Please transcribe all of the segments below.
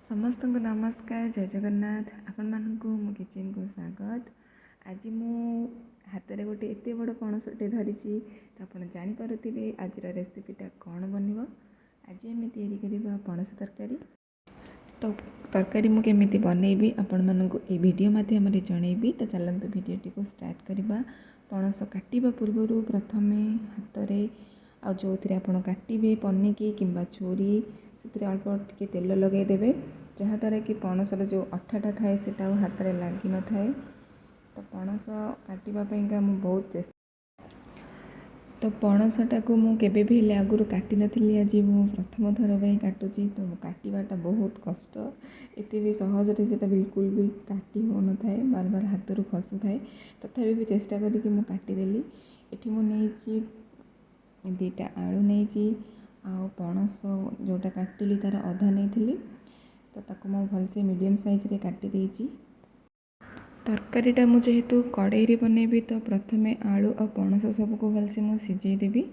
ସମସ୍ତଙ୍କୁ ନମସ୍କାର, ଜୟ ଜଗନ୍ନାଥ। ଆପଣମାନଙ୍କୁ ମୋ କିଚେନକୁ ସ୍ୱାଗତ। ଆଜି ମୁଁ ହାତରେ ଗୋଟେ ଏତେ ବଡ଼ ପଣସଟେ ଧରିଛି, ତ ଆପଣ ଜାଣିପାରୁଥିବେ ଆଜିର ରେସିପିଟା କ'ଣ ବନିବ। ଆଜି ଆମେ ତିଆରି କରିବା ପଣସ ତରକାରୀ। ତ ତରକାରୀ ମୁଁ କେମିତି ବନେଇବି, ଆପଣମାନଙ୍କୁ ଏଇ ଭିଡ଼ିଓ ମାଧ୍ୟମରେ ଜଣେଇବି। ତ ଚାଲନ୍ତୁ, ଭିଡ଼ିଓଟିକୁ ଷ୍ଟାର୍ଟ କରିବା। ପଣସ କାଟିବା ପୂର୍ବରୁ ପ୍ରଥମେ ହାତରେ ଆଉ ଯେଉଁଥିରେ ଆପଣ କାଟିବେ, ପନିକି କିମ୍ବା ଛୁରୀ, ସେଥିରେ ଅଳ୍ପ ଟିକେ ତେଲ ଲଗାଇଦେବେ, ଯାହାଦ୍ୱାରା କି ପଣସର ଯେଉଁ ଅଠାଟା ଥାଏ, ସେଇଟା ଆଉ ହାତରେ ଲାଗିନଥାଏ। ତ ପଣସ କାଟିବା ପାଇଁକା ମୁଁ ବହୁତ ଚେଷ୍ଟା ତ ପଣସଟାକୁ ମୁଁ କେବେ ବି ହେଲେ ଆଗରୁ କାଟିନଥିଲି। ଆଜି ମୁଁ ପ୍ରଥମ ଥର ପାଇଁ କାଟୁଛି। ତ କାଟିବାଟା ବହୁତ କଷ୍ଟ। ଏତେ ବି ସହଜରେ ସେଇଟା ବିଲକୁଲ ବି କାଟି ହେଉନଥାଏ, ବାର ବାର ହାତରୁ ଖସୁଥାଏ। ତଥାପି ବି ଚେଷ୍ଟା କରିକି ମୁଁ କାଟିଦେଲି। ଏଠି ମୁଁ ନେଇଛି 2ଟା ଆଳୁ ନେଇଛି, ଆଉ ପଣସ ଯେଉଁଟା କାଟିଲି ତା'ର ଅଧା ନେଇଥିଲି। ତ ତାକୁ ମୁଁ ଭଲସେ ମିଡ଼ିୟମ୍ ସାଇଜ୍ରେ କାଟି ଦେଇଛି। ତରକାରୀଟା ମୁଁ ଯେହେତୁ କଡ଼େଇରେ ବନେଇବି, ତ ପ୍ରଥମେ ଆଳୁ ଆଉ ପଣସ ସବୁକୁ ଭଲସେ ମୁଁ ସିଝେଇ ଦେବି।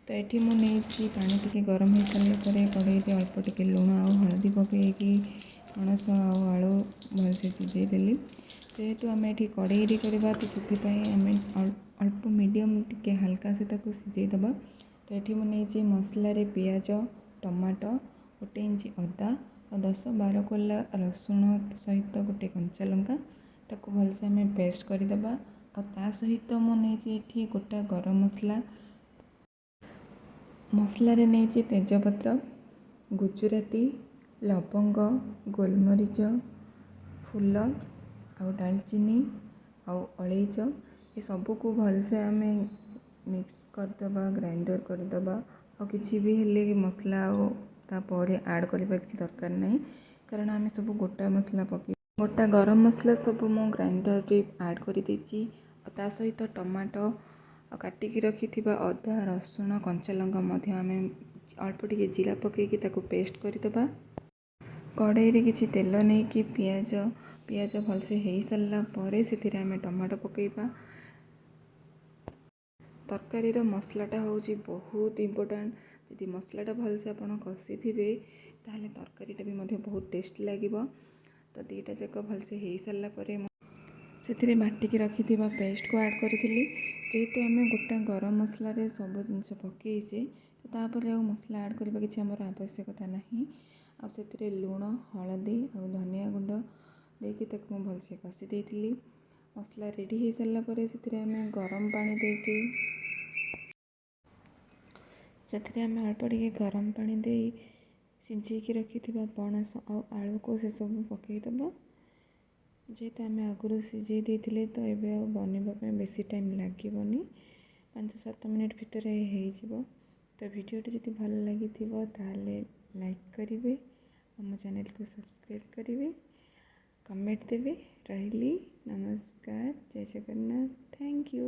ତ ଏଠି ମୁଁ ନେଇଛି ପାଣି ଟିକେ ଗରମ ହେଇସାରିଲା ପରେ କଡ଼େଇରେ ଅଳ୍ପ ଟିକେ ଲୁଣ ଆଉ ହଳଦୀ ପକାଇକି ପଣସ ଆଉ ଆଳୁ ଭଲସେ ସିଝେଇ ଦେଲି। ଯେହେତୁ ଆମେ ଏଠି କଡ଼େଇରେ କରିବା, ତ ସେଥିପାଇଁ ଆମେ ଅଳ୍ପ ମିଡ଼ିୟମ୍ ଟିକେ ହାଲକା ସେ ତାକୁ ସିଝେଇ ଦେବା। ତ ଏଠି ମୁଁ ନେଇଛି ମସଲାରେ ପିଆଜ, ଟମାଟୋ, 1 ଇଞ୍ଚ ଅଦା ଆଉ 10-12 କୋଲା ରସୁଣ ସହିତ ଗୋଟେ କଞ୍ଚା ଲଙ୍କା। ତାକୁ ଭଲସେ ଆମେ ପେଷ୍ଟ କରିଦେବା। ଆଉ ତା ସହିତ ମୁଁ ନେଇଛି ଏଠି ଗୋଟା ଗରମ ମସଲା। ମସଲାରେ ନେଇଛି ତେଜପତ୍ର, ଗୁଜୁରାତି, ଲବଙ୍ଗ, ଗୋଲମରିଚ, ଫୁଲ ଆଉ ଡାଲଚିନି ଆଉ ଅଳେଇଚ। ଏସବୁକୁ ଭଲସେ ଆମେ ମିକ୍ସ କରିଦେବା, ଗ୍ରାଇଣ୍ଡର କରିଦେବା। ଆଉ କିଛି ବି ହେଲେ ମସଲା ଆଉ ତାପରେ ଆଡ଼୍ କରିବା କିଛି ଦରକାର ନାହିଁ, କାରଣ ଆମେ ସବୁ ଗୋଟା ମସଲା ପକାଇ ଗୋଟା ଗରମ ମସଲା ସବୁ ମୁଁ ଗ୍ରାଇଣ୍ଡରରେ ଆଡ଼୍ କରିଦେଇଛି। ଆଉ ତା ସହିତ ଟମାଟୋ ଆଉ କାଟିକି ରଖିଥିବା ଅଦା, ରସୁଣ, କଞ୍ଚା ଲଙ୍କା ମଧ୍ୟ ଆମେ ଅଳ୍ପ ଟିକେ ଜିରା ପକାଇକି ତାକୁ ପେଷ୍ଟ କରିଦେବା। କଡ଼େଇରେ କିଛି ତେଲ ନେଇକି ପିଆଜ ଭଲସେ ହେଇସାରିଲା ପରେ ସେଥିରେ ଆମେ ଟମାଟୋ ପକାଇବା। ତରକାରୀର ମସଲାଟା ହେଉଛି ବହୁତ ଇମ୍ପୋର୍ଟାଣ୍ଟ। ଯଦି ମସଲାଟା ଭଲସେ ଆପଣ କଷିଥିବେ, ତାହେଲେ ତରକାରୀଟା ବି ମଧ୍ୟ ବହୁତ ଟେଷ୍ଟ ଲାଗିବ। ତ ଦୁଇଟା ଯାକ ଭଲସେ ହେଇସାରିଲା ପରେ ମୁଁ ସେଥିରେ ବାଟିକି ରଖିଥିବା ପେଷ୍ଟକୁ ଆଡ଼୍ କରିଥିଲି। ଯେହେତୁ ଆମେ ଗୋଟା ଗରମ ମସଲାରେ ସବୁ ଜିନିଷ ପକାଇଛେ, ତ ତାପରେ ଆଉ ମସଲା ଆଡ଼୍ କରିବା କିଛି ଆମର ଆବଶ୍ୟକତା ନାହିଁ। ଆଉ ସେଥିରେ ଲୁଣ, ହଳଦୀ ଆଉ ଧନିଆ ଗୁଣ୍ଡ ଦେଇକି ତାକୁ ମୁଁ ଭଲସେ କଷି ଦେଇଥିଲି। ମସଲା ରେଡ଼ି ହେଇସାରିଲା ପରେ ସେଥିରେ ଆମେ ଅଳ୍ପ ଟିକେ ଗରମ ପାଣି ଦେଇ ସିଝେଇକି ରଖିଥିବା ପଣସ ଆଉ ଆଳୁକୁ ସେସବୁ ପକାଇଦେବା। ଯେହେତୁ ଆମେ ଆଗରୁ ସିଝେଇ ଦେଇଥିଲେ, ତ ଏବେ ଆଉ ବନେଇବା ପାଇଁ ବେଶୀ ଟାଇମ୍ ଲାଗିବନି। 5-7 ମିନିଟ୍ ଭିତରେ ହେଇଯିବ। ତ ଭିଡ଼ିଓଟି ଯଦି ଭଲ ଲାଗିଥିବ, ତାହେଲେ ଲାଇକ୍ କରିବେ ଆଉ ମୋ ଚ୍ୟାନେଲକୁ ସବସ୍କ୍ରାଇବ୍ କରିବେ, କମେଣ୍ଟ ଦେବେ। ରହିଲି, ନମସ୍କାର, ଜୟ ଜଗନ୍ନାଥ, thank you.